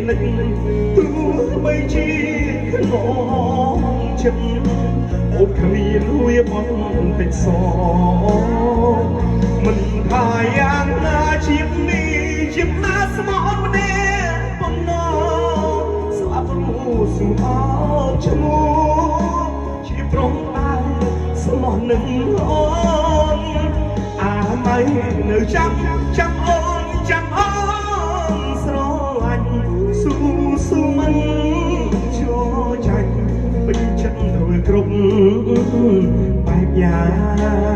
និច ទោះបីជាខ្នងចិត្តអូនគ្មានវាបន្តិចស មិនថាយ៉ាងណា ជាតិនេះជាណាស្មោះម្នាក់ប៉ុណ្ណោះ ស្លាប់រស់ស៊ូអត់ឈ្មោះ ជាប្រុសតែស្មោះនឹងអូន អាម៉ៃនៅចាំ ចាំអូន ចាំអូនស្រឡាញ់ ស៊ូស៊ូមិនចូលចាញ់ ពេញចិត្តធ្វើគ្រប់បែបយ៉ាង។